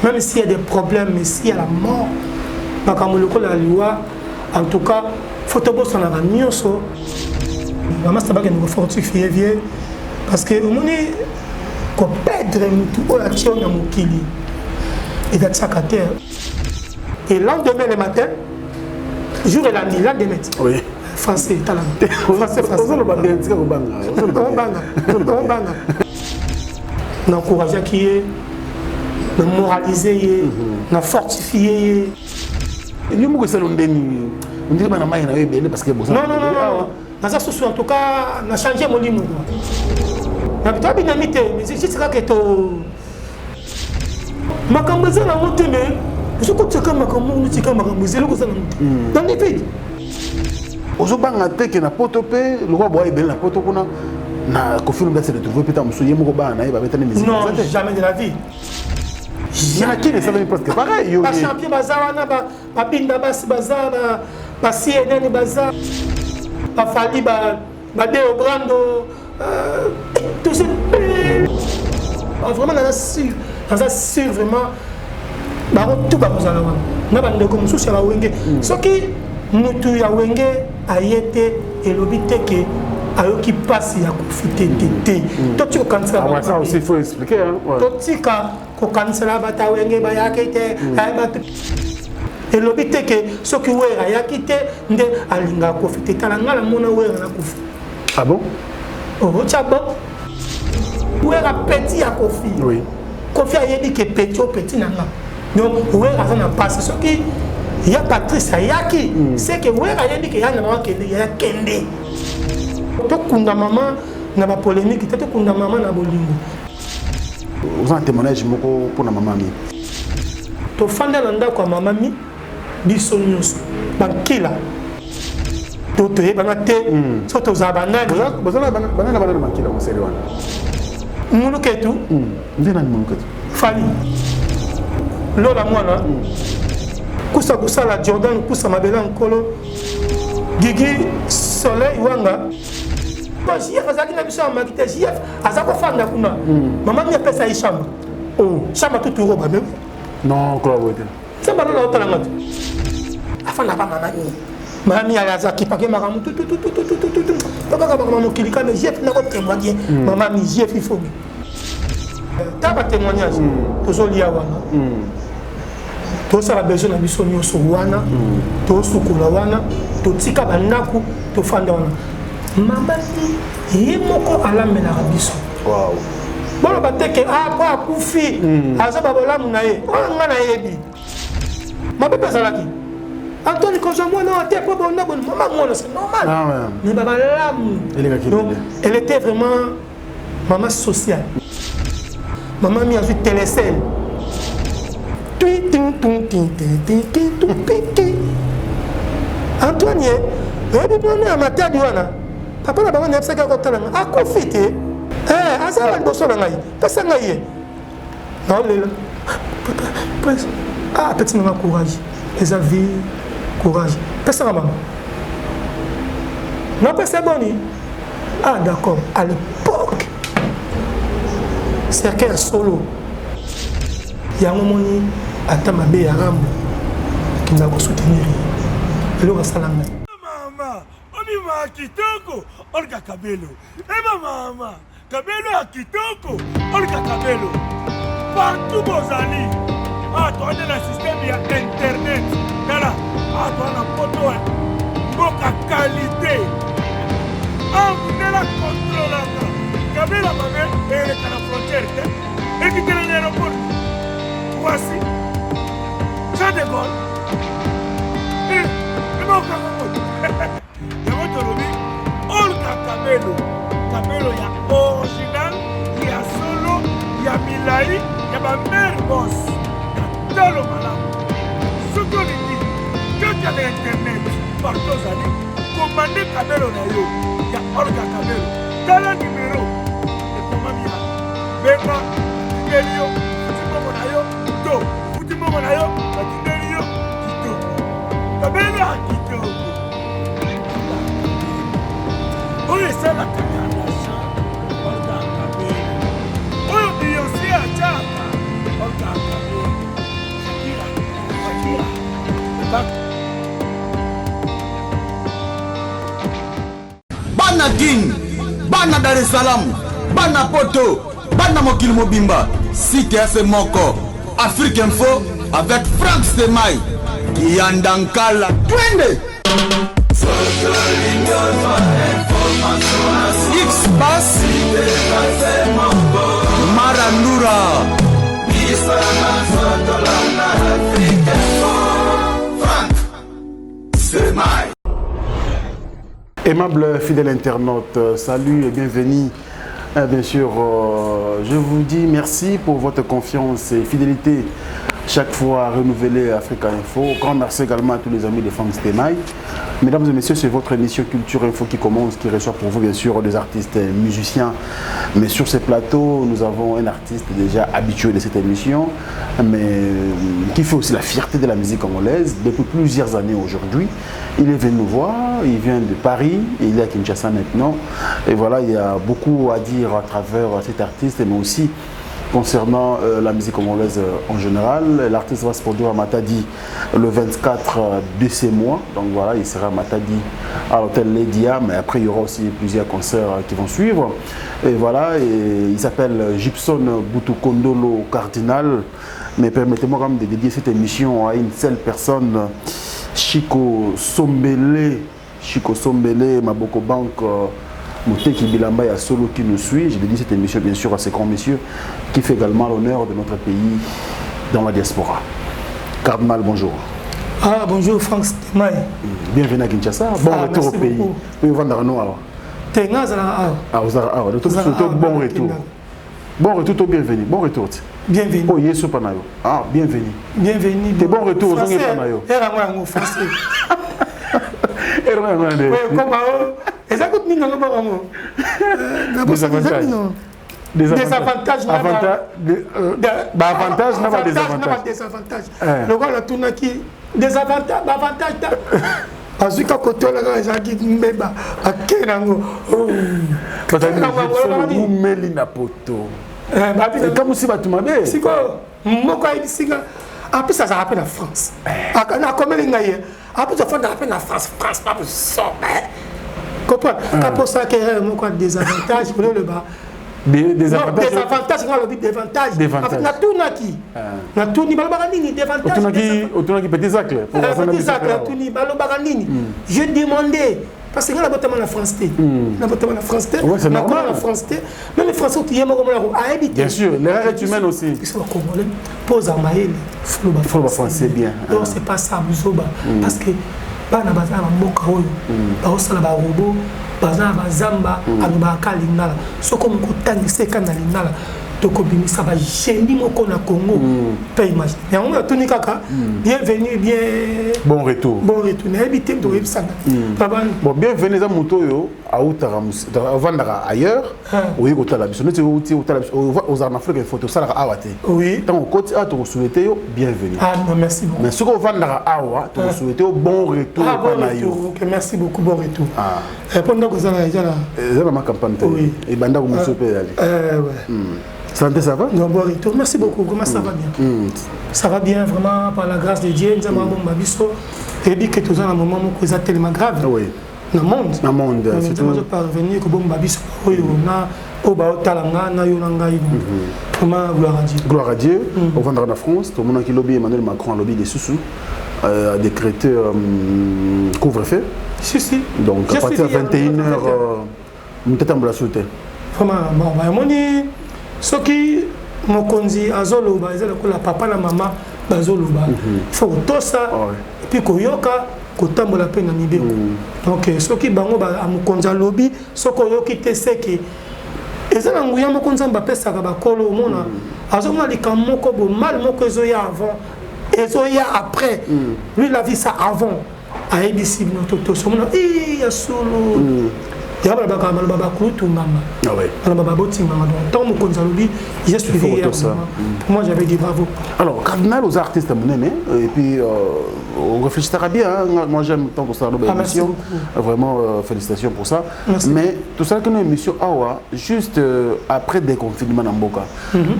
Même s'il y a des problèmes, mais s'il y a la mort, makambo lokola ya liwa, en tout cas, faut tobosanaka nyonso. Bamasta bakende kofortifie vie, parce que omoni koperdre motu oyo atie oyo na mokili ezatiaka te. Et lendemain le matin, jour elandi, lendemain, oui. Français, tala français, français. Ozoloba bien, tika kobanga. Obanga, obanga. Na encourageaki ye, na moralise ye, na fortifie ye. Yo moko esala ndeni ondiri bana mai na yo ebele, parce que non, non, non, non, naza susu. En tout cas, na change molimo na tobinami te, mais juste kaka to makambo eza nango te, mais soki otiaka makambo, otika makambo eza eloko eza nango te dans les vide. Ozobanga te ke na Poto mpe lokola boya ebele na Poto kuna na Koffi Olomide se retrouve mpe ta mosusu ye moko, bana na ye babetani musique? Non, jamais de la vie. Na Kini esalami presque pareil yo. Bachampion baza wana, babinda basi baza, baCNN baza, bafali, badeo brando, tous. Vraiment naza sûr, naza sûr vraiment, bango tu bakozala wana na bandeko mosusu ya bawenge. Soki mutu ya Wenge aye te, elobi te ke ayoki mpasi ya Kofi te, te, te. Totika kokanisela. Totika kokanisela bato ya Wenge bayaki te. Elobi te ke soki Wera ayaki te nde alingaka Kofi te. Tala, ngai namona Wera na Kofi. Ah bon? Otya bon, Wera petit ya Kofi. Oui. Kofi ayebi ke petit o petit na nga. Donc Wera aza na mpasi. Soki ya Patrice ayaki, c'est que Wera ayebi ke ya na mama kende, ya kende. Tokunda mama na bapolémique te, tokunda mama na bolingo. Oza na témoignage moko mpona mama Mi? Tofanda na ndako ya mama Mi, biso nyonso bankila to toyebana te so tozala banani. Banani banani bankila mosele wana? Muluketu. Nde nani Muluketu? Fali Lola, mwana kusa kosala Jordan, kusa mabele ya nkolo, Gigi Soleil Wanga. JF azalaki na biso ya maki te. JF aza kofanda kuna, mama Mi apesa ye chambre, chambre tuturo bame. Non, kola boye te. Nzambe alola otalanga te, afanda pa mama Mi. Mama Mi azaki pake makambo tututututututu to kaka makambo mokili kame. JF nakotémoigne, mama Mi, JF ifomi ta batémoignage. Tozolia wana, tosala besoin na biso nyonso wana, tosukola wana, totika bandako, tofanda wana. Mama Mi ye moko alamelaka biso. Boloba te ke po akufi aza babolamu na ye oyo nga nayebi mabe mpe azalaki. Antoine kozwa mwana te po bona bona mama mwana, c'est normal, mais babalamu. Donc elle était vraiment mama sociale. Mama Mi azwi Telecel. Tui, tin, tun, tin, tin, tin, tin, tun, tin, tin. Antoine ye oyebi mwana ya Matadi wana, papa na bango nayebisaki akotala nga, akufi te, aza wa liboso na ngai, pesa ngai ye, naolela papa prince. Ah, petit nanga, courage, eza vie, courage, pesanga mama, napesa boni. Ah d'accord, à l'époque cercueil ya solo yango moni ata mabe ya Rambo akendaka kosoutenir ye, eloko asala ngai. Mama obima kitoko, Olga Kabelo. Eba mama Kabelo ya kitoko, Olga Kabelo. Partout bozali, awa toande na système ya internet. Tala awa, toa na Poto, mboka qualité. Awa mundele akontrolaka kabela mabe eleka na frontière te, ekitela na aéroport Roissy Jean de Gaulle. Ebokaka yango, tolobi Olga Kabelo, kabelo ya original, ya solo, ya milai, ya bamare bos na talo malamu. Soki olingi kaka na internet, partout ozali, komande kabelo na yo ya Olga Kabelo. Tala numero ekomami ya benga, batindeli yo, futi mbongo na yo to futi mbongo na yo, batindeli yo kitoko, kabelo ya kitoko oyo esalaka Kardashian. Olga Kabelo oyo Beyoncé atiaka, Olga Kabelo. Kin, bana Dar es Salaam, bana Poto, bana mokili mobimba, site ya se moko, Afrique Info avec Franck Stemay, Kiyanda Nkala, twende! X Bass, Marandura. Aimable fidèle internaute, salut et bienvenue. Bien sûr, je vous dis merci pour votre confiance et fidélité chaque fois renouvelée Africa Info. Grand merci également à tous les amis de Franck Stemay. Mesdames et messieurs, c'est votre émission Culture Info qui commence, qui reçoit pour vous bien sûr des artistes et musiciens. Mais sur ces plateaux, nous avons un artiste déjà habitué de cette émission, mais qui fait aussi la fierté de la musique congolaise depuis plusieurs années aujourd'hui. Il est venu nous voir, il vient de Paris, il est à Kinshasa maintenant. Et voilà, il y a beaucoup à dire à travers cet artiste, mais aussi concernant la musique congolaise en général. L'artiste va se produire à Matadi le 24 de ce mois. Donc voilà, il sera à Matadi à l'hôtel Ledia, mais après il y aura aussi plusieurs concerts qui vont suivre. Et voilà, et il s'appelle Gibson Boutou-Kondolo Cardinal. Mais permettez-moi quand même de dédier cette émission à une seule personne, Chico Sombele, Chico Sombele, Maboko Bank, Moteki Bilamba et Solo qui nous suit. Je dédie cette émission bien sûr à ces grands messieurs qui fait également l'honneur de notre pays dans la diaspora. Cardinal, bonjour. Ah, bonjour Franck Stemay. Bienvenue à Kinshasa. Bon retour au pays. Oui, Vanda Noa. Ah, bon retour. Bon retour, bienvenue. Bon retour. Bienvenue. Oh, Yesu Panayo. Ah, bienvenue. Bienvenue. T'es bon retour, Français. Panayo. Français. Comment eza kutu nini yango bango? Désavantage, baavantage na badésavantage. Lokola natunaki désavantage, baavantage, bazwi kaka kotola kaka ezalaki mbeba, ake nango. Umeli na poto, ekamusi bato mabe. Sikoyo moko ayebisinga apesi azalaka mpe na France, akomeli ngai ye apesi afandaka mpe na France. France pabusoba comprendre kaposaka erreur moko ya désavantage, ololoba désavantage, nga alobi dévantage. Natunaki, natuni balobaka nini dévantage. Otunaki petit Zacle? Petit Zacle, natuni balobaka nini. Je demandé parce que nga nabotama na France te, nabotama na France te, nakoma na France te. Même français otu ye moko monako ayebi te. Bien sûr, l'erreur est humaine aussi. Biso bacongolais mpo ozala mayele, foloba français bien. Donc c'est pas ça buzoba, parce que bana baza na bamboka oyo baosala barobo, baza na bazamba, alobaka lingala. Soki moko otangisa eka na lingala, tokobimisa bagénie moko na Congo mpe imagine yango. Natuni kaka bienvenue, bien Bon retour. Bon retour, nayebi te tokoyebisanga. Bon, bienvenue eza moto oyo autaka, avandaka ailleurs, oyi kotala biso neti outi otala biso, ozala na Afrique Info, tosalaka awa te. Ntango okoti awa, tokosouhaite yo bienvenue. Ah non, merci beaucoup. Mais soki ovandaka awa, tokosouhaite yo bon retour epa na yo. Ok, merci beaucoup, bon retour. Mpo ndako ezala eza na Eza na macampagne te, ebandako mosusu mpe ezali. Santé, ça va? Non, bon retour. Merci beaucoup. Comment ça va bien? Ça va bien, vraiment, par la grâce de Dieu. Nous avons bon babiso. Et puis que tout ça, un moment où c'est tellement grave. Dans le monde. Dans le monde. Surtout. Nous parvenir que bon babiso. Oyo na oyo baotala nga na yo na ngai. Vraiment, gloire à Dieu. Gloire à Dieu. On va en France. Tout le monde qui lobby Emmanuel Macron a lobby des sous a décrété couvre-feu. Si, si. Donc à partir de 21h, peut-être en sauté. Vraiment, bon, bah, moni soki mokonzi azoloba, eza lokola papa na mama bazoloba, il faut kotosa et puis koyoka, kotambola mpe na mibeko. Donc soki bango mokonzi alobi, soki oyoki te, seke eza na nguya moko Nzambe apesaka bakolo. Omona azomona likambo moko bo mal moko ezoya avant, ezoya après. Lui, la vie, ça avant ayebisi bino tosomona ya solo. Ya balobaka maloba bakulutu nganga, baloba baboti nganga. Donc ntango mokonzi alobi, j'ai suivi hier. Pour moi, j'avais dit bravo. Alors Cardinal, aux artistes monene, et puis on réfléchira bien, hein. Moi, j'aime tant que ça émission, vraiment, félicitations pour ça. Merci. Mais tout ça que nous émission awa juste après déconfinement na mboka,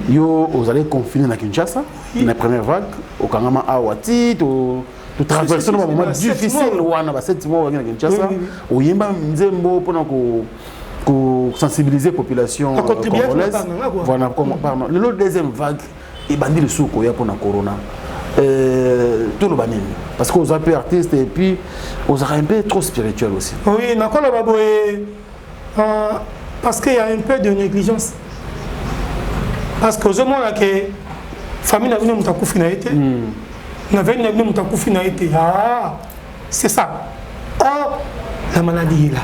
yo ozali confiné na Kinshasa na première vague, okangama awa ti to Totraverse no bamoment difficile wana, ba 7 mois okangi na Kinshasa, oyemba nzembo mpona ko sensibiliser population congolaise. Voilà, pardon. Lelo deuxième vague ebandi lisusu koya mpona corona. Toloba nini? Parce que oza mpe artiste et puis ozalaka un peu trop spirituel aussi. Oui, nakoloba boye, parce qu'il y a un peu de négligence, parce que ozomona ke famille na bino moto akufi na ye te, na veni na bino moto akufi na ye te. Ah, c'est ça. Or la maladie est là.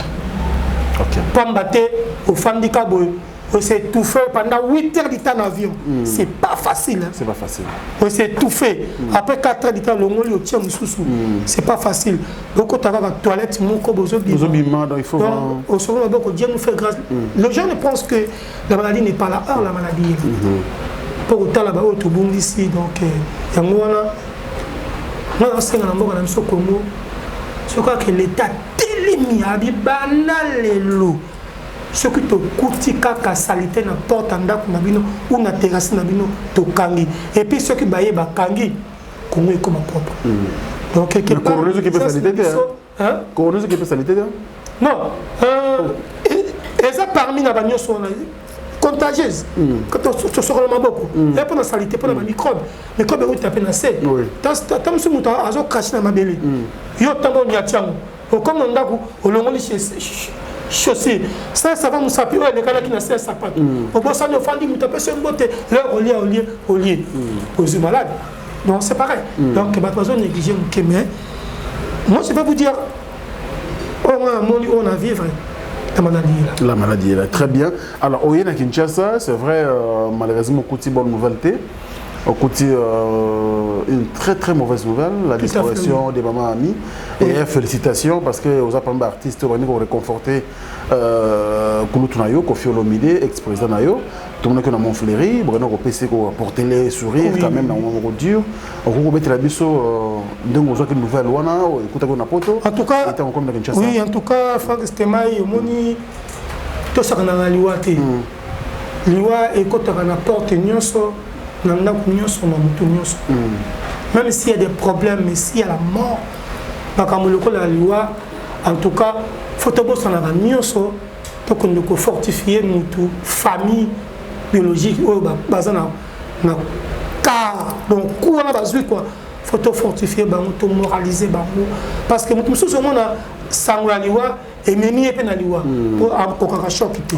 Pamba te ofandi ka boye, on s'est étouffé pendant 8 heures du temps en avion. C'est pas facile. Hein? C'est pas facile. On s'est étouffé. Après 4 heures du temps, le tient mususu. C'est pas facile. Donc, on a la toilette, moko bozo bima. Donc il faut. Donc, au second, donc, Dieu nous fait grâce. Les gens ne pensent que la maladie n'est pas là. Or, la maladie est là. Pour autant, là-bas, tout le ici. Donc, yango wana, nga nasenga na mboka na biso Congo, soki kaka l'État telemi abi banda lelo, soki tokuti kaka saleté na porte ya ndako na bino ou na terrasse na bino, tokangi. Et puis soki baye bakangi, Congo ekoma propre. Donc quelque part, corona soki mpe saleté te? Corona soki mpe saleté te? Non, eza parmi na banyonso wana contagieuse. Tosokola maboko eya mpona saleté, mpona bamicrobe. Microbe euta mpe na se. Ta mosu moto azocracher na mabele, yo ntango oniati yango, okomi na ndako, olongoli chaussure sans savon, mosapi oyo elekanaki na se ya sapato, obosani, ofandi, moto apesi yo mbote, l'heure olie, olie, olie, ozwi malade. Donc c'est pareil. Donc bato bazo négliger moke, mais moi je vais vous dire, oyo nga namoni, oyo na vivre, la maladie est là. La maladie est là, très bien. Alors, oye na Kinshasa, c'est vrai, malheureusement, okuti bonne nouvelle te. Okuti une très très mauvaise nouvelle, la Tout à fait, disparition de Maman Ami. Et félicitations parce que aux apprendre artistes, on va réconforter kulutu na yo, Koffi Olomide, ex-président na yo. Tout le monde na Montfleury, bon, on peut porter les sourires quand même dans un moment dur. On peut mettre la biso ndenge ozwaki nouvelle wana, ekutaki na poto. En tout cas, et encore na Kinshasa. Oui, en tout cas, Frank Stemay, omoni, tosakana na liwa te. Liwa ekotaka na porte nyonso, na ndako nyonso, na motu nyonso. Même s'il y a des problèmes, mais s'il y a la mort, makambo lokola ya liwa, en tout cas, faut tobosanaka nyonso, tokende kofortifie mutu, famille biologique oyo baza na car donc ku wana bazwi quoi. Faut tofortifie bango, tomoraliser bango, parce que motu mosusu omona sango ya liwa ememi ye mpe na liwa po akokaka choc te.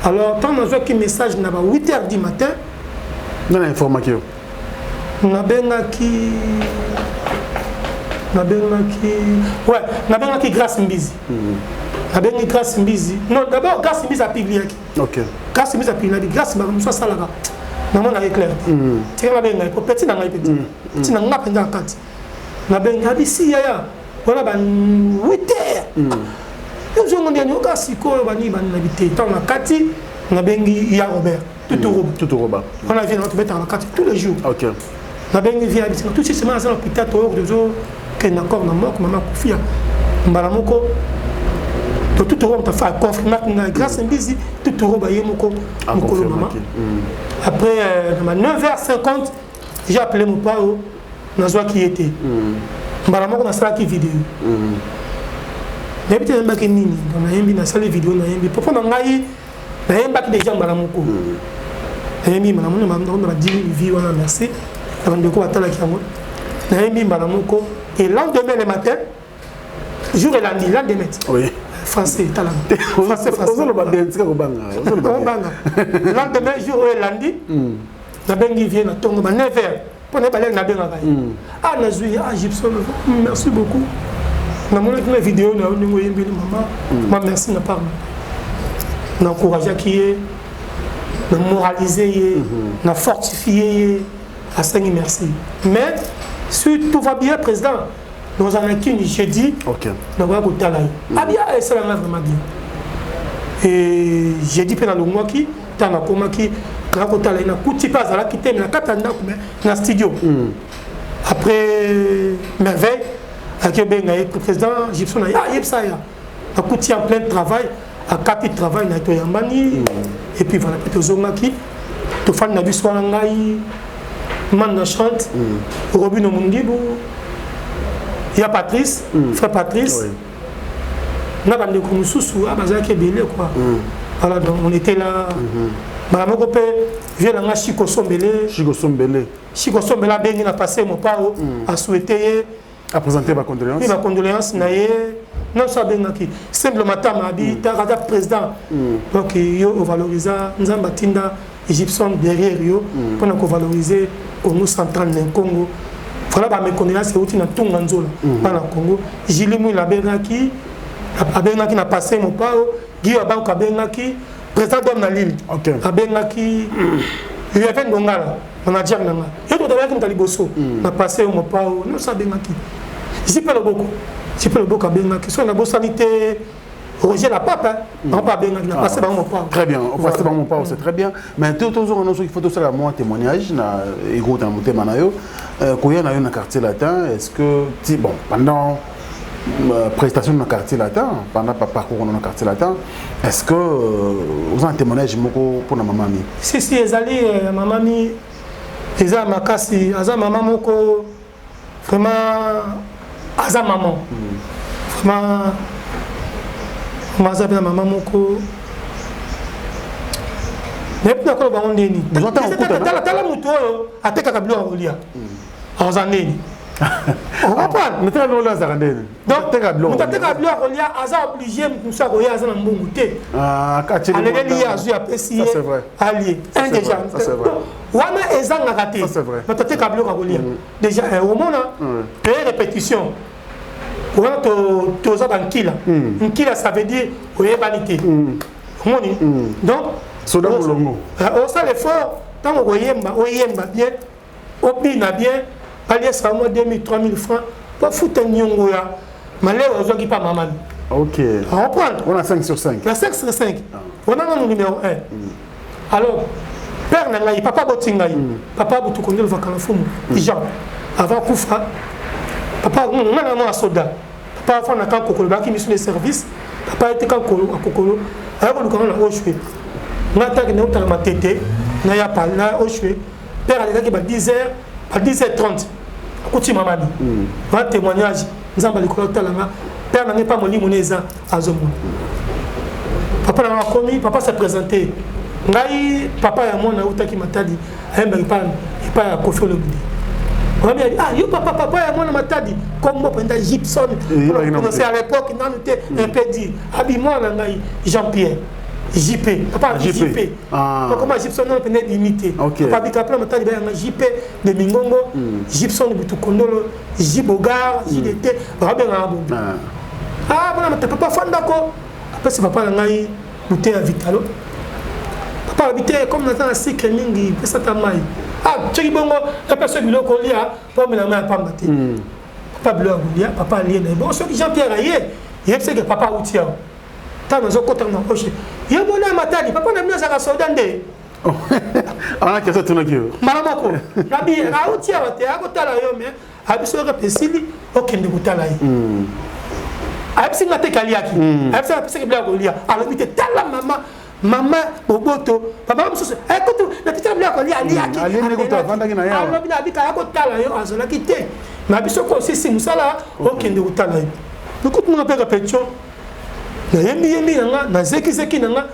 Alors ntango nazwaki message na ba 8 heures du matin, Nani informaki yo? Nabengaki, ouais, nabengaki Grâce Mbizi. Nabengi Grâce Mbizi, non, d'abord Grâce Mbizi apubliaki. Grâce Mbizi apubliaki. Grâce, makambo mosusu asalaka, namonaki clair te. Tika nabenga ye po petit na ngai, petit petit na nga mpenza na kati. Nabengi, abisi yaya wana ba 8 heures, ozongo ndeni oka sikoyo bani bani nabi te. Ntango na kati, nabengi ya Robert Tuturoba. Tuturoba. Wana vie na tobetaka na kati tous les jours. Nabengi vie, abisi tout seulement aza na hôpital, toyo tozokende encore na moko mama akufi ya mbala moko. To Tuturoba moto afa aconfirmaki ngai, Grâce Mbizi, Tuturoba ye moko mokolo mama. Après na ba 9h50, j'ai appelé mopao, nazwaki ye te. Mbala moko nasalaki video, nayebi te nayembaki nini. Donc nayembi, nasali video, nayembi mpo na ngai, nayembaki déjà mbala moko, nayembi mbala moko na ba 10 000 vues wana. Merci na bandeko batalaki yango. Nayembi mbala moko et lendemain le matin, jour elandi, lendemain. Français, talanga français, français. Ozoloba bien, tika kobanga. Ozoloba bien. Obanga lendemain, jour oyo elandi, nabengi vie na ntongo ba 9 heures mpo na balenge, nabengaka ye. Ah, nazwi, ah, Gibson, merci beaucoup, namonaki na video na yo ndenge oyembeli mama. Ma merci na part na encourageaki ye, na moraliser ye, na fortifie ye, asengi merci. Mais si tout va bien, président, nozala kini jeudi. Nakoya kotala ye. Abia esalanga vraiment bien. Et jeudi mpe nalongwaki, ntango nakomaki naya kotala ye, nakuti mpe azalaki te, mais na kati ya ndako, mais na studio. Après, Merveille aki obenga ye, président Gibson aye, ayebisa ya nakuti en plein travail, akati travail na ye, toyambani. Et puis voilà, mpe tozongaki, tofandi na biso wana, ngai, Manda Chante, Robino Mundibu. Ya Patrice, frère Patrice. Na bandeko mosusu bazalaki ebele quoi. Voilà, donc on était là. Mbala moko mpe vie na nga Chiko Sombele. Chiko Sombele. Chiko Sombele abengi na passé mopao, asouhaité ye. A présenté ba condoléances. Oui, ba condoléances na ye. Nyonso abengaki simple matama abi taka aza président. Donc yo ovalorisa, Nzambe atinda Gibson derrière yo mpona kovaloriser Congo central na Congo. Voilà, ba mes condoléances euti na Ntunga Nzola mpana Congo. Jili Mwila abengaki na passé mopao. Guy Abanko abengaki, président d'homme na Lille. Abengaki Lieven Dongala, manager na nga. Ye totalaki moto ya liboso na passé mopao. Nyonso abengaki Jipe Loboko, Jipe Loboko abengaki. So nabosani te Roger la Pape, bango mpe abengaki na passé bango mopao. Très bien, au passé bango mopao, c'est très bien. Mais tout toujours il faut tosala mwa témoignage na ekota na motema na yo. Koya na yo na Quartier Latin, est-ce que ti bon pendant prestation na Quartier Latin, pendant parcours na Quartier Latin, est-ce que oza un témoignage moko mpona mama Mi? Si, si, ezali. Mama Mi eza makasi, aza mama moko vraiment, aza maman vraiment, aza mpe na mama moko. Nayebi nakolo bango ndeni. Tala motu oyo atekaka biloko ya kolia, aza ndeni, ocomprendre? Azalaka ndeni? Moto atekaka biloko ya kolia aza obligé. Motu mosusu akoya, aza na mbongo te, aleleli ye, azwi, apesi ye, alie un déjà. Wana ezangaka te. Moto atekaka biloko ya kolia déjà, omona toye répétition wana, toza bankila nkila, ça veut dire oyebani te, omoni. Donc soda molongo. Osala effort ntango koyemba, oyemba bien, obina bien, baliesa mwa 2000, 3000 francs po futa niongo ya maleo ozwaki mpa mamani. Comprendre? On a 5 sur 5. Na 5 sur 5 wana nanu numéro 1. Alors père na ngai, papa boti ngai, papa Butukondelo Vakala Fumu Jean, avant kufa papa, nga na mwana soda, papa afanda kan Kokolo, bayaki mission de service. Papa ete kan Kokolo, aya koluka nga na Oshwe. Nga taki nautaka Matete, naya na Oshwe. Père alekaki ba 10 heures, ba 10 heures 30, akuti mamani wana. Témoignage, Nzambe likolo otala nga, père na ngai mpa molimo ne eza azomona. Papa na nga akomi, papa s'est présenté: ngai papa ya mwana autaki Matadi, ayembaki epai ya Kofi Olomide. Oyebi, ah yo papa, papa ya mwana Matadi, kombo mpenza Gibson prononcé à l'époque nanu te, un peu dit abi mwana ngai Jean Pierre JP, papa JP. Okoma Gibson nano mpenza ebimi te. Papa bika mpena Matadi, bayanga JP de Mingongo, Gibson Butukondolo, J Bogar, JDT, bakabengaka bongo. Ah mwana mata, papa fandako, apesi papa na ngai bouteille ya Vitalo. Papa alobi te, comme naza na sucre mingi, pesa ta mai. Ah soki bongo napesa biloko olia mpo omela mai ya pamba te. Papa biloko ya kolia, papa alie na ye. Bongo soki Jean Pierre aye, yebiseke papa auti awa. Ntango nazokota na oshe, ye mona ya Matadi, papa na bino azalaka soldat nde? Ana question atunaki yo? Mbala moko nabi auti awa te, akotala yo, mais ayebi soki apesili okende kotala ye. Ayebisi nga te kaliaki, ayebisi apesaki biloko kolia. Alobi te, tala mama, mama boboto, papa mosusu ekutu napesaka biloko kolia, aliaki. Alobi na abika akotala yo, azalaki te na biso ko osisi mosala, okende kotala ye. Ekutu nga mpe répétition, nayembi yembi na nga, nazekizeki na nga,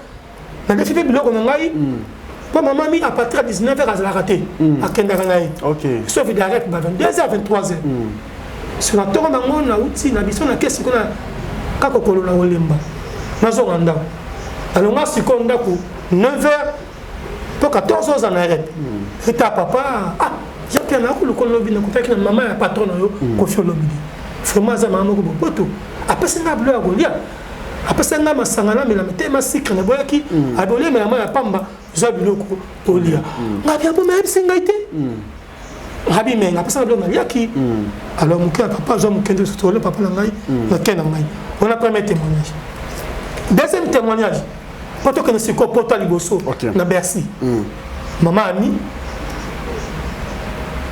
nalefi mpe biloko na ngai mpo mama mi à partir ya 19 heures azalaka te, akendaka na ye, sauf direct ba 22 heures, 23 heures. So na ntongo nango nauti na biso, nake sikoyo na kaka kolola, kolemba, nazonga ndako. Nalonga sikoyo ndako 9 heures to 14 heures na rep eta. Papa: ah Jean Pierre, nakoluka lobi, nakutaki na mama ya patron na yo Kofi Olomide. Vraiment aza mama moko boboto, apesi nga biloko ya kolia, apesi nga masanga namela te, masikre naboyaki. Abi oliemela ma ya pamba, zwa biloko olia. Ngabi aboma, ayebisi ngai te. Ngabi me apesanga biloko, naliaki. Alors moke ya papa azwa mokende tole papa na ngai, nake na ngai. Wana premier témoignage. Deuxième témoignage, mpo tokende sikoyo poto ya liboso na Bercy. Mama Ami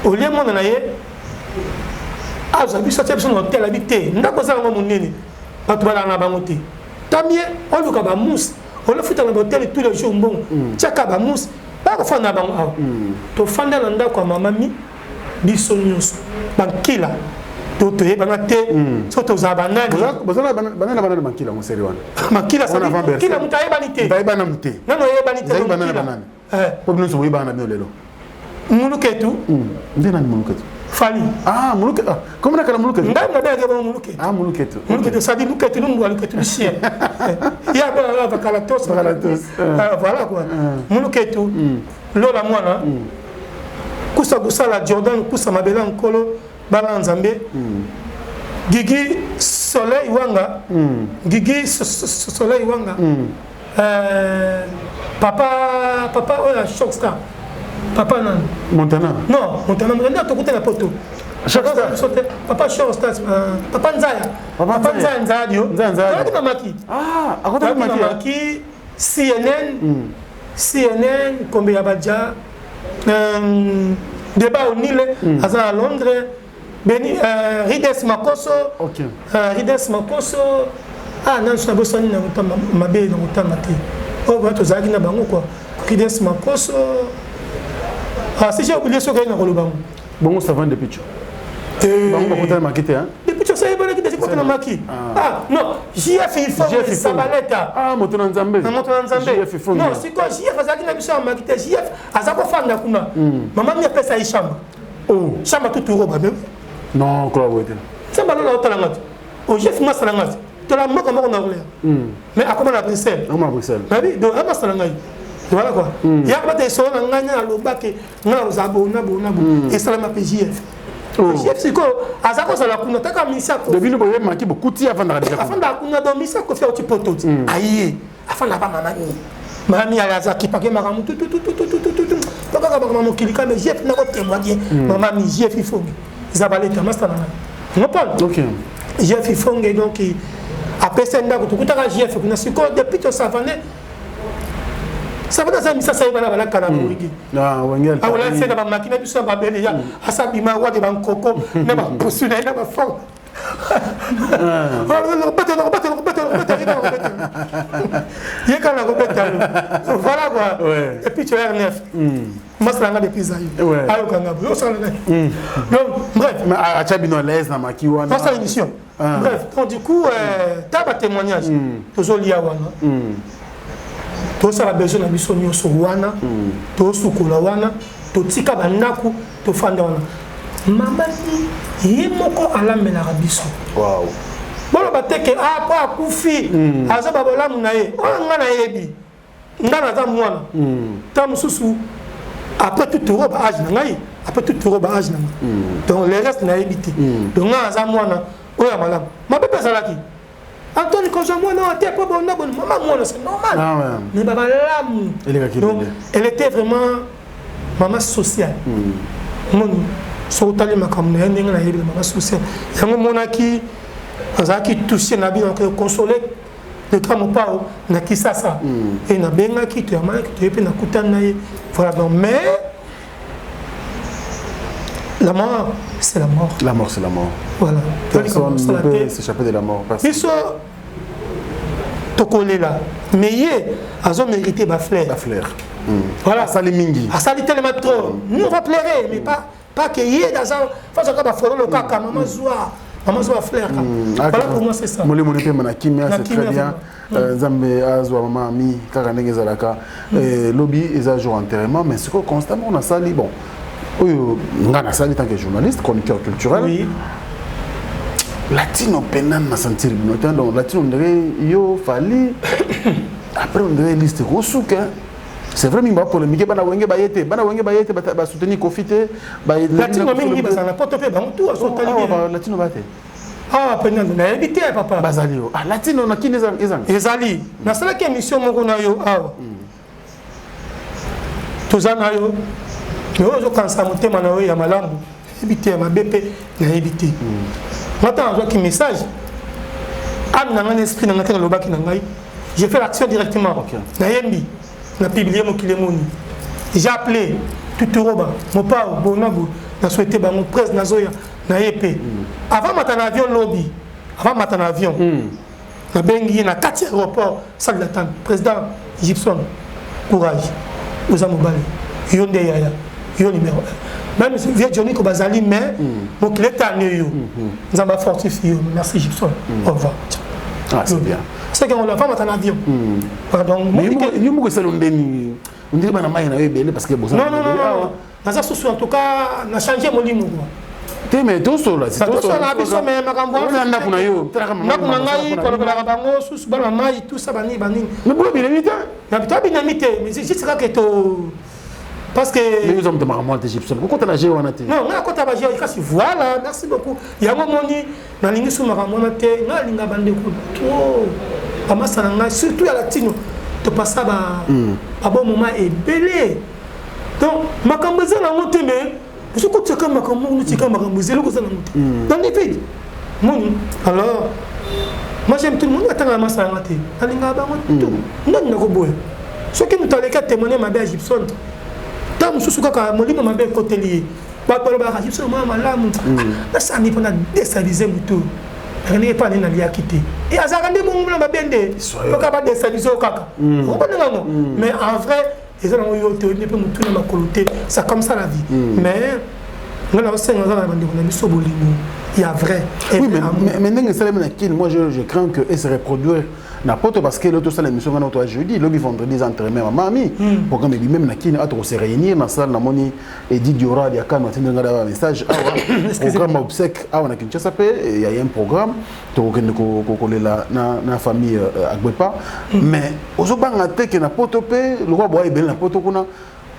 olie mwana na ye azwa biso, atia biso na hotel. Abi te, ndako eza yango monene, bato balala na bango te. Tamie oluka bamousse, olofuta na bahotel tous les jours mbongo, tiaka bamousse, bakofanda na bango awa. Tofanda na ndako ya mama Mi, biso nyonso bankila. To toyebana te so tozala banani. Bozala banani banani makila moseri wana. Makila kila moto ayebani te. Ayebana te. Nano oyebani te. Banani banani. Po bino nyonso boyebana na bino lelo. Muluketu. Nde nani Muluketu? Fali. Ah, Muluketu. Ah, comment nakala Muluketu? Ngai nabengaki bango Muluketu. Ah, Muluketu. Muluketu, ça dit Luketu, lumbwa Luketu, le chien. Ya bana bakalatos. Bakalatos. Voilà quoi. Muluketu. Lola mwana. Kusa kusala Jordan kusa mabela nkolo bana Nzambe. Gigi Soleil Wanga. Gigi Soleil Wanga. Papa papa oyo Shockstar. Papa nani? Montana. Non, Montana, Montana tokuta na poto. Shockstar. Papa Shockstar, Papa Nzaya. Papa Nzaya Nzaya dio. Nzaya Nzaya. Nzaya maki. Ah, akota maki. Maki CNN. CNN Kombe ya Badja. Débat au Nil, aza à Londres. Beni Rides Makoso. OK. Rides Makoso. Ah non, je bosani na mutamba mabe na mutamba te. Oh, ba tozalaki na bango quoi. Rides Makoso. Ah, si j'ai oublié ce que na koloba. Bongo savant de Picho. Bango bakota maki te hein. De Picho ça ebalaki te kota na maki. Ah non, JF Ifonge Sabaleta. Ah, moto na Nzambe. Na moto na Nzambe. JF Ifonge. Non, siko JF azalaki na biso ya maki te. JF aza kofanda kuna. Mama mi apesa ye chambre. Oh, chambre tout roba même. Non, quoi boye te. Samba lola otala ngati. O JF masala ngati. Tola moko moko na roler. Mais akoma na Bruxelles. Akoma na Bruxelles. Nabi, donc amasala ngai. Voilà quoi. Ya bata solo na ngai na lobake nga oza bona bona bo. Esalama pe JF. JF sikoyo aza kozala kuna taka misia Kofi. Bino boye maki bokuti afandaka déjà. Afandaka kuna donc misia Kofi auti poto. Aye, afandaka mama ni. Mama mi aza kipake makambo tu tu tu tu tu tu tu tu. Tokaka makambo mokili kame JF na ko témoigner. Mama mi JF Ifonge. Zabaleta master na ngai. Ngopon. OK. JF Ifonge donc apesa ndako tokutaka JF kuna sikoyo depuis to savane. Ça va dans misa ça bana bana kana boigi. Ah wengel. Ah wala c'est na ba makina biso ba bele ya asa bima wa de bankoko na ba pusu na ba fort. Ye kana ko beta. Voilà quoi. Et puis tu es R9. Masala depuis Zaïre. Ayo kanga bo. Donc bref, mais acha bino à l'aise na maki wana. Face à l'émission. Bref, donc du coup t'as ba témoignage. Tozo lia wana. Tosala besoin na biso nyonso wana, tosukola wana, totika bandako, tofanda wana. Mama ni ye moko alamelaka biso. Wow. Boloba te ke ah po akufi, aza babolamu na ye. Oyo nga nayebi. Nga naza mwana. Ta mosusu après tout toro ba âge na ngai, après tout toro ba âge na ngai. Donc le reste nayebi te. Donc nga naza mwana oyo ya malamu. Mabe mpe ezalaki. Antoine Kozwa mwana te po bona bona maman mwana c'est normal. Ah ouais. Mais baba lamu. Donc elle était vraiment maman sociale. Mon so tali makambo na ndenge na yebi maman sociale. Yango monaki azalaki touché na bino ko consoler le grand mopao na Kisasa. Et na bengaki to yamanaki to yepe na kutana na ye. Voilà donc mais la mort, c'est la mort. La mort, c'est la mort. Voilà. Personne ne peut s'échapper de la mort. Biso tokolela, mais ye azo mérité ba fleur. Ba fleur. Voilà. Asali mingi. Asali tellement trop. Nous on va pleurer, mais pas que ye dans un face à ba fleur le kaka maman zoa. Maman zoa fleur. Voilà pour moi c'est ça. Molé moné pe mana kimia, c'est très bien. Nzambe azwa mama ami kaka ndenge ezalaka. Lobby eza jour enterrement, mais c'est constamment on a sali bon. Nga na sali tant que journaliste, chroniqueur culturel. Oui. Latino penan na sentir bino donc latino ndere yo fali après on dirait liste rosuka. C'est vrai mingi ba polémique bana wenge ba yete bana wenge ba yete ba soutenir Kofi te ba latino mingi ba na poto pe ba tout so tali bien latino ba te. Ah penan na yebi te papa. Bazali yo. Ah latino na kini ezang. Ezali. Na sala ki émission moko na yo awa. Tozana yo. Mais ozo kansa motema na yo ya malamu. Yebi te ma BP na yebi te. Maintenant azwa ki message. Am na ngai esprit na ngai na lobaki na ngai. J'ai fait l'action directement. Na yembi na publié mokili moni. J'ai appelé Tuturoba, Mopao, Bonabu, na souhaité bango presse na zoya na EP. Avant mata na avion lobby, avant mata na avion. Na bengi na 4 aéroport salle d'attente. Président Gibson, courage. Oza mobali. Yo nde yaya. Yo numéro 1. Même vieux Johnny ko bazali, mais mokili etane yo. Nzambe afortifie yo. Merci Gibson, au revoir. Ah, c'est bien. C'est que on la femme en avion. Pardon. Mais yo moko esali ndeni ondiri bana mai na yo ebele parce que boza. Non, non, non, non, naza susu, en tout cas na changé molimo quoi. Te, mais tosola. Tosola biso, mais makambo wana ndako na yo. Ndako na ngai, kolobelaka bango susu bana mai, tout ça, banini banini. Mais boyo binemi te. Na to binemi te, mais juste kaka to parce que Mais oza moto makambo wana te, Gibson, kokota na jeu wana te. Non, ngai akota ba jeu kasi. Voilà, merci beaucoup. Yango moni nalingi su makambo wana te. Ngai alinga bandeko trop, bamasa na ngai, surtout ya latino, topasa ba bon moment ebele. Donc makambo eza nango te, mais soki otiaka makambo moko, otika makambo eza eloko eza nango te dans les vides moni. Alors moi, j'aime tout le monde. Atanga masa yanga te, nalingaka bango tout. Ndani nakoboya soki moto aleki atémoigne mabe ya Gibson, ntango mosusu kaka molimo mabe ekoteli ye. Bato balobaka Gibson mwana malamu, nasani mpona déstabiliser motu ndenge epa nde naliaki te. E azalaka nde bongo na mabe nde poka badéstabiliser yo kaka okondengango. Mais en vrai eza nango yo te, oyebi mpe motu na makolo te. C'est comme ça la vie. Mais nga na osenga aza na bandeko na biso bolingo ya vrai. Oui, mais ndenge esalemi na Kine, moi je crains que e se reproduire na poto, parce que l'autre tosala émission ngana to jeudi, lobi vendredi eza entraînement mama ami, programme ebi même na Kine ato se réunir na salle. Namoni Edi Diora Diakano atindi nga ba message awa, programme obsèque awa na Kinshasa mpe ya un programme, tokokende kolela na famille Agbepa. Mais ozobanga te ke na poto mpe lokwa boya ebele na poto kuna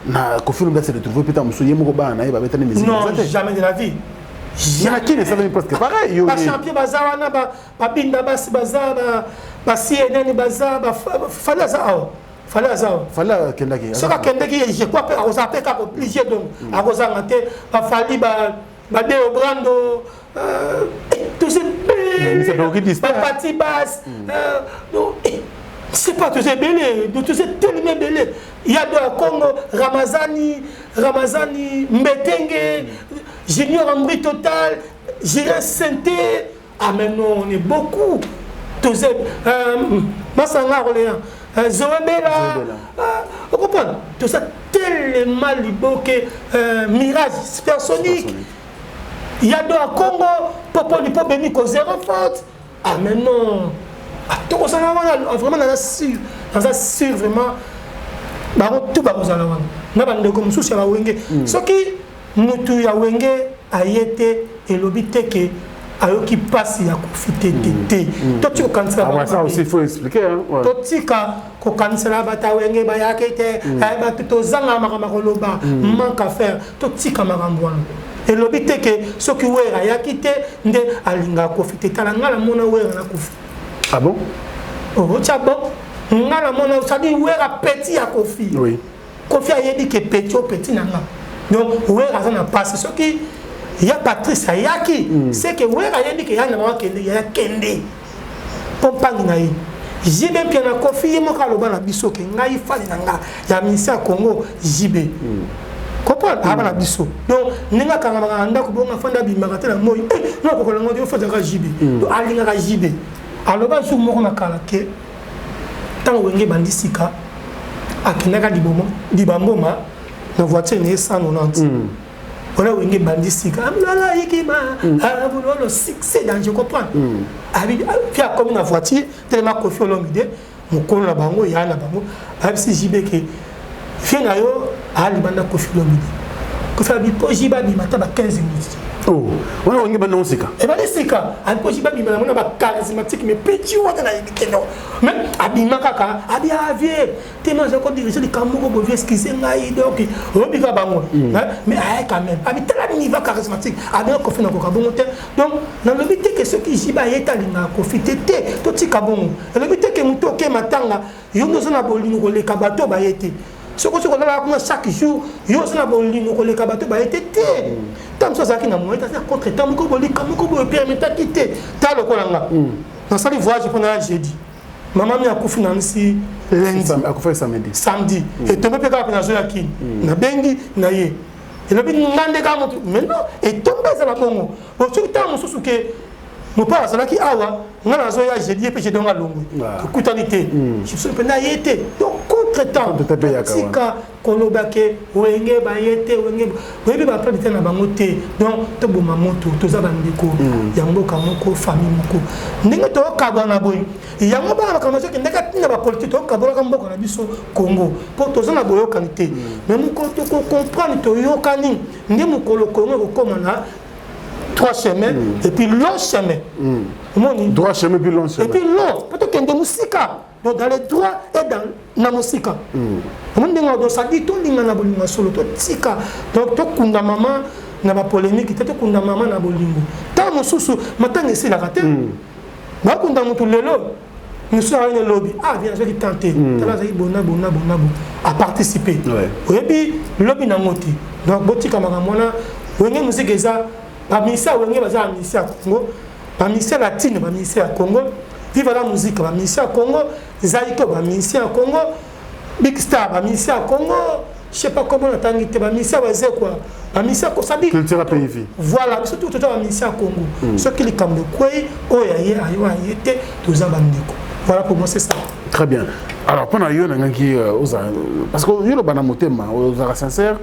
na Koffi Olomide se retrouve mpe ta mosusu ye moko, bana na ye babetani musique? Non, jamais de la vie. Na Kine esalemi presque pareil. Yo bachampion baza wana, babinda basi baza, baCNN baza, Fally aza awa, Fally aza awa. Fally akendaki. Soki akendaki, je crois mpe akozala mpe kaka obligé, donc akozanga te. Bafally, badeo brando, toza ebele, bapati bas, c'est pas toza ebele, toza tellement ebele. Ya do ya Congo, Ramazani, Ramazani Mbetenge, Junior Ambri Total, Jirin Sente. Ah mais non, on est beaucoup. Toza Masanga Orléans, Zoé Bela, vous comprenez tout ça, tellement liboke, Mirage Supersonique, Yado à Congo, Popo Lipo Bemiko, zéro faute. Ah mais non, tokozala wana vraiment, naza sûr, naza sûr vraiment, bango tout bakozala wana na bandeko mosusu ya bawenge. Soki mutu ya wenge aye te, elobi te ke ayoki mpasi ya Koffi te, te, te. Totika kokanisela. Totika kokanisela bato ya wenge bayaki te. Bato tozanga makambo ya koloba, manque à faire. Totika makambo wana. Elobi te ke soki Wera ayaki te nde alingaka Koffi te. Tala, ngai namona Wera na Koffi. Ah bon? Otya bon, ngai namona, c'est-à-dire Wera petit ya Koffi. Koffi ayebi ke petit o petit na nga. Donc Wera aza na mpasi. Soki ya Patrice ayaki, c'est que Wera ayebi ke ya na bango akende, ya kende mpo mpangi na ye JB mpia na Koffi. Ye moko aloba na biso ke ngai fali na nga ya ministère ya Congo JB, comprendre aba na biso. Donc ndenge akangamaka na ndako bongo, afandi, abimaka te na moi nakokolango te, ofandaka JB. Donc alingaka JB. Aloba jour moko na kala ke ntango wenge ebandi sika, akendaka libamboma na voiture na ye 190 wana. Wenge ebandi sika, amlala yikima abulolo, succès danger, comprendre. Puis akomi na voiture telema, Koffi Olomide mokolo na bango ya na bango ayebisi JB ke vie na yo alibanda Koffi Olomide. Koffi abi mpo JB abima ata ba 15 minutes. Wana wenge banda sika. Ebandi sika, abi mpo JB abima na mona bacharismatique, mais petit wana nayebi te. Non, mais abima kaka, abi avie te ma aza kodirige likambo moko bovi, excuse ngai. Donc oyobi kaka bango, mais aye quand même, abi tala niveau charismatique abima Koffi na koka bongo te. Donc nalobi te ke soki JB aye te alingaka Koffi te, te. Totika bongo. Elobi te ke motu okema ntanga yo nde oza na bolingo koleka bato baye te. Soki olalaka kuna chaque jour, yo oza na bolingo koleka bato baye te, te. Ntango mosusu azalaki na moyen te, aza contre temps moko bolika moko boye permetaki te. Ta lokola nga nasali voyage mpona ya jeudi, mama mi akufi na nsi lundi. Akufaki samedi. Samedi etombe mpe kaka mpe nazoya Kini, nabengi na ye, elobi nga nde kaka motu. Mais non, etombe ezala bongo. Bon, soki ntango mosusu ke mopaa azalaki awa, nga nazoya jeudi, ye mpe jeudi ngo alongwe, tokutani te, soki mpenza ye te. Donc contre Entre temps, tika koloba ke wenge baye te, wenge oyebi ba te na bango te. Donc toboma moto, toza bandeko ya mboka moko, famille moko. Ndenge tokabwana boye, yango bana makambo ezokendaka ntina bapolitike, tokabolaka mboka na biso Congo mpo toza na boyokani te. Mais mokolo tokocomprendre, toyokani, nde mokolo Congo ekokóma na trois chemins et puis long chemin. Omoni? Droit chemin puis long chemin. Et puis long, mpo tokende mosika. Donc dans les droits et dans na mosika. Omoni ndenge donc ça dit tolinga na bolingo ya solo, totika. Donc tokunda mama na bapolémique te, tokunda mama na bolingo. Ntango mosusu matanga esilaka te, bakunda motu lelo, mosusu ayini lobi. Ah bien, azwaki temps te, tala azalaki bona bona bona bo aparticipe, oyebi lobi nango te. Donc botika makambo wana. Wenge Musique eza bamusicien ya Wenge, baza bamusicien ya Congo, bamusicien latine, bamusicien ya Congo, Viva la Musique, bamusicien ya Congo, Zaiko, bamusicien ya Congo, Big Star, bamusicien ya Congo, je sais pas comment natangi te, bamusicien Wazekwa, bamusicien kosadi. Culture pays. Voilà, biso tout toza bamusicien ya Congo. Soki likambo ekwei, oyo aye ayo aye te, toza bandeko. Voilà, pour moi c'est ça. Très bien. Alors mpona yo nangaki oza, parce que yo loba na motema, ozalaka sincère,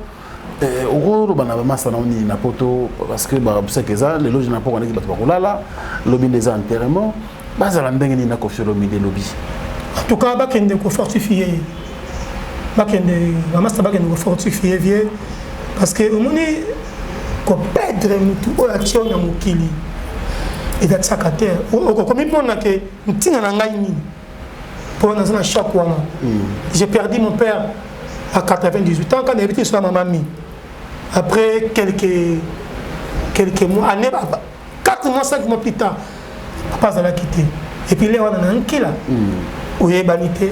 okoloba na bamasa na nini na poto? Parce que babusaki eza lelo na poko ndenge bato bakolala, lobi nde eza enterrement, bazala ndenge nini na Koffi Olomide lobi? En tout cas bakende kofortifie ye, bakende bamasa, bakende kofortifie vie, parce que omoni koperdre mutu oyo atie oyo na mokili eza tiaka te. Okomi mpona ke ntina na ngai nini mpo naza na choc wana. J'ai perdu mon père à 98 ans quand nayebi te so ya mama mi. Après quelques mois, année, 4 mois, 5 mois plus tard, papa azalaki te. Et puis le wana na nkila oyebani te